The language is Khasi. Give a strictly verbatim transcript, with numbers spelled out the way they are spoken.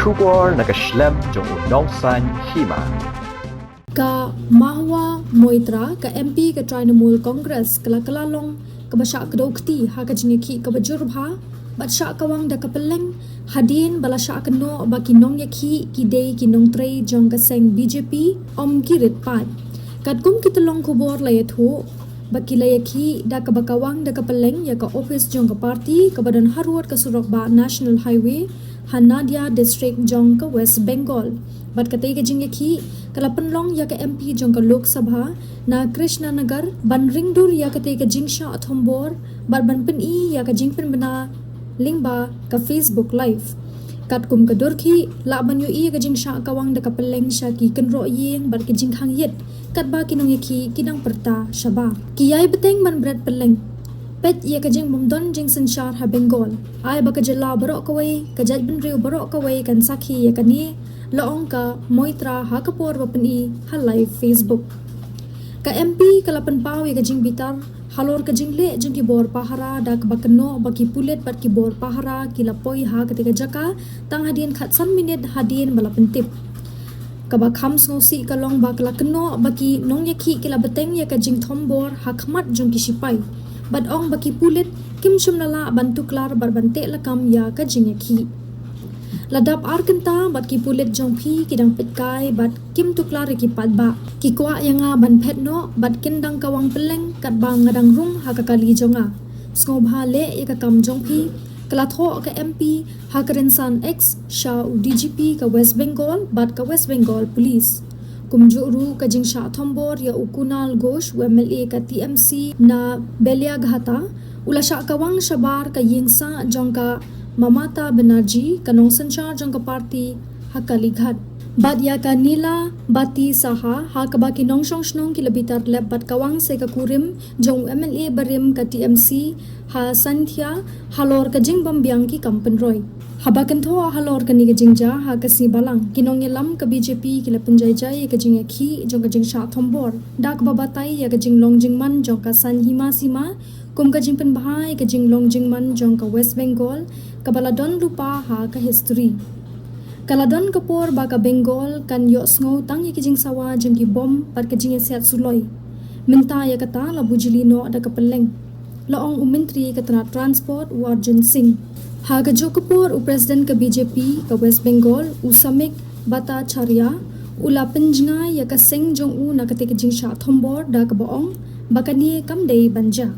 Khubor na ka shlem jong u Nongsaiñ Hima. Ka Mahua Moitra, ka M P ka Trinamool Congress, ka la kylla long kaba shah kdew kti ha ka jingïakhih kaba jur bha bad shah kawang da ka pylleng, hadien ba la shah kynnoh ba ki nongïakhih ki dei ki nongtrei jong ka seng B J P, ym ki rit paid. Katkum ki tyllong khubor la ïathuh ba ki la ïakhih da kaba kawang da ka pylleng ïa ka ophis jong ka party kaba don harud ka surok bah National Highway ha Nadia District jong ka West Bengal. Bad katei ka jingïakhih ka la pynlong ïa ka M P jong ka Lok Sabha na Krishnanagar ban ringdur ïa katei ka jingshah thombor bad ban pyni ïa ka jingpynbna lyngba ka Facebook Live. Katkum ka dur khih, lah ban ïohi ïa ka jingshah kawang da ka pylleng sha ki kynroh ïing bad ki jingkhang ïit katba ki nongïakhih ki dang pyrta shabar. Ki ïai bteng ban bret pylleng. Peit ïa ka jingbymdon jingsynshar ha Bengal. Ai ba ka jylla baroh kawei, ka jaitbynriew baroh kawei kan sakhi ïa kane, la ong ka Moitra ha ka por ba pyni ha live Facebook. Ka M P ka la pynpaw ïa ka jingbitar halor ka jingleh jong ki bor pahara da kaba kynnoh ba ki pulit bad ki bor pahara ki la poi ha katei ka jaka tang hadien khatsan minit hadien ba la pyntip. Kaba kham sngewsih ka long ba ka la kynnoh ba ki nongïakhih ki la bteng ïa ka jingthombor ha khmat jong ki shipai bad ong ba ki pulit kim shym la lah ban tuklar bad ban teh lakam ïa ka jingïakhih. La dap ar kynta bad ki pulit jong phi ki dang peit kai bad kim tuklar ïa ki paidbah. Ki kwah ïa nga ban phet noh bad kin dang kawang pylleng katba nga dang rung ha ka kali jong nga. Sngewbha leh ïa ka kam jong phi, ka la thoh ka M P ha ka rynsan X sha u D G P ka West Bengal bad ka West Bengal Police. Kumjuh ruh ka jingshah thombor ïa u Kunal Ghosh, u M L A ka T M C na Beliaghata, u la shah kawang shabar ka ïing sah jong ka Mamata Banerjee, ka nongsynshar jong ka party ha Kalighat. Bad ïa ka Neela Bati Saha, ha kaba ki nongshong shnong ki la bitar lep bad kawang sa ka kurim jong u M L A barim ka T M C ha Sainthia halor ka jingbym biang ki kam pynroi. Haba kynthoh halor kane ka jingjia ha ka sngi Balang, ki nongïalam ka B J P ki la pynjai jai ïa ka jingïakhih jong ka jingshah thombor da kaba batai ïa ka jinglong jingman jong ka Saiñ Hima Sima kum ka jingpynbha ïa ka jinglong jingman jong ka West Bengal kaba la don lypa ha ka history. Ka la don ka por ba ka Bengal kan ïohsngew tang ïa ka jingsawa jong ki bom bad ka jingïasiat suloi. Mynta ïa kata la bujli noh da ka pylleng, la ong u Myntri ka tnat Transport u Arjun Singh. Ha kajuh ka por u President ka B J P ka West Bengal u Samik Bhattacharya u la pynjngai ïa ka seng jong u na katei ka jingshah thombor da kaba ong ba kane kam dei ban jia.